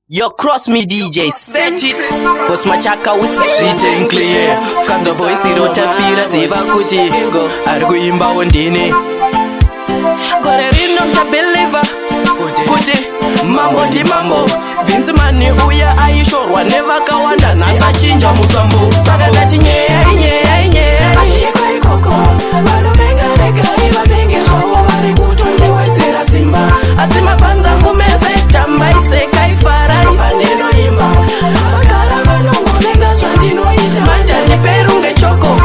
Yo, cross me DJ, set it. Boss Machaka Zvite clear. Kanzwa voice rotapira, ziva kuti ari kuimbawo ndini. Gore rino ndabeliever kuti mambo ndimambo. Vince Mani uya aishorwa nevakawanda, nhasi achinja musambo. Saka ndati nyeya, inyeya, inyeya. Aiko ikoko, vanovenga regai vavenge zvavo, vari kutondiwedzera simba. Asi mafans angu mese, tambai, sekai, farai pandinoimba. Vagara vanongovenga zvandinoita. Manje handiperunge choko.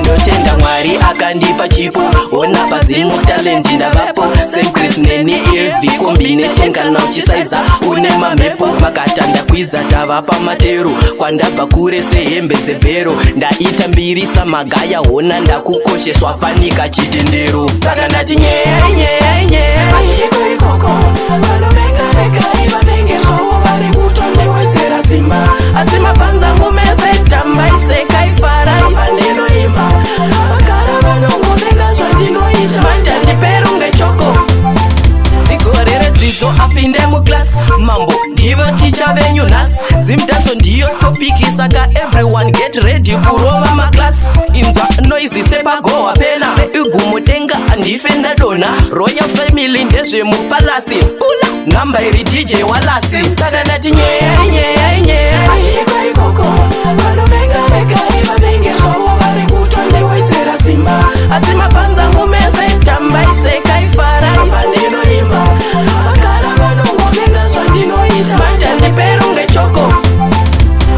Ndotenda Mwari akandipa chipo. Ona pazimu talent ndavapo. Sam Chris neni ev combination, kana uchisaiza une mamhepo. Vakatanda kwidza, tava pamatero. Kwandabva kure sehembe dzebhero. Ndaita mbiri samagaya, hona ndakukosheswa fanika chitendero. Saka ndati nyeya, inyeya, inyeya. Aiko ikoko, vanovenga regai vavenge zvavo, vari kutondiwedzera simba. Asi mafans angu mese, tambai, sekai, farai pandinoimba. Vagara vanongovenga zvandinoita. Manje handiperunge choko. Igore redzidzo, apinde muclass. Mambo ndivo ticha venyu nhasi. Zimdancehall ndiyo topic, saka everyone get ready kurova maclass. Inzwa noise sepagohwa pena, seigumo denga handife ndadonha. Royal family ndezvemupalasi. Pula namba iri DJ Walasi. Saka ndati nyeya, inyeya, inyeya. Aiko ikoko, vanovenga regai vavenge zvavo, vari kutondiwedzera simba. Asi mafans angu mese, tambai, sekai, farai pandinoimba. Vagara vanongovenga zvandinoita. Manje handiperunge choko.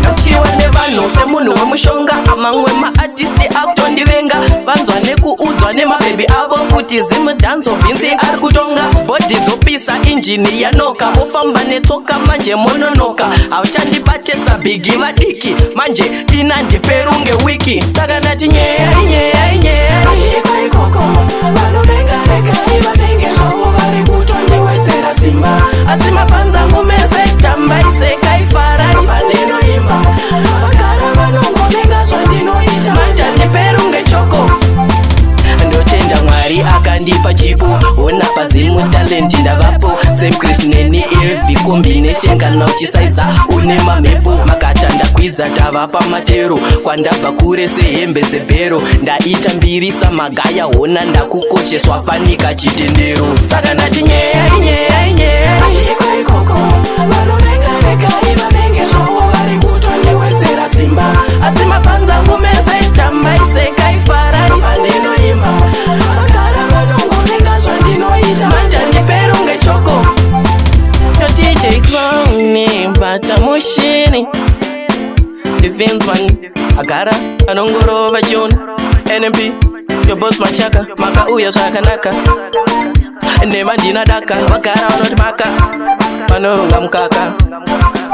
Notiwa nevanhu semunhu wemushonga. Mamwe maartist akutondivenga, vanzwa nekuudzwa nemabhebhi avo kuti Zimdancehall Vince ari kutonga. Bhodhi dzopisa, injini yanoka, vofamba netsoka, manje mononoka. Havachandibate sabhigi vadiki, manje ina ndiperunge wiki. Saka ndati nyeya, inyeya, inyeya. Aiko ikoko, vanovenga regai vavenge zvavo, vari kutondiwedzera simba. Asi mafans angu mese, tambai, sekai, farai pandinoimba. Vagara vanongovenga zvandinoita. Manje handiperunge choko. Ndotenda Mwari akandipa chipo. Ona pazimu talent ndavapo. Sam Chris neni ev combination, kana uchisaiza une mamhepo. Makatanda kwidza, tava pamatero. Kwandabva kure sehembe dzebhero. Ndaita mbiri samagaya, hona ndakukosheswa fanika chitendero. Saka ndati nyeya, inyeya, inyeya. Aiko ikoko, vanovenga regai vavenge zvavo, vari kutondiwedzera simba. Asi mafans angu mese, tambai, sekai, farai pandinoimba. Vagara vanongovenga zvandinoita. Manje handiperunge choko. Yo DJ Clowny, bata mushini. The Vince man, agara anongorova chiona. NMP, your boss Machaka, makauya zvakanaka. Nema ndina daka, vagara vanoti maka, vanorunga mukaka.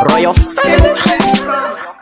Royal Family.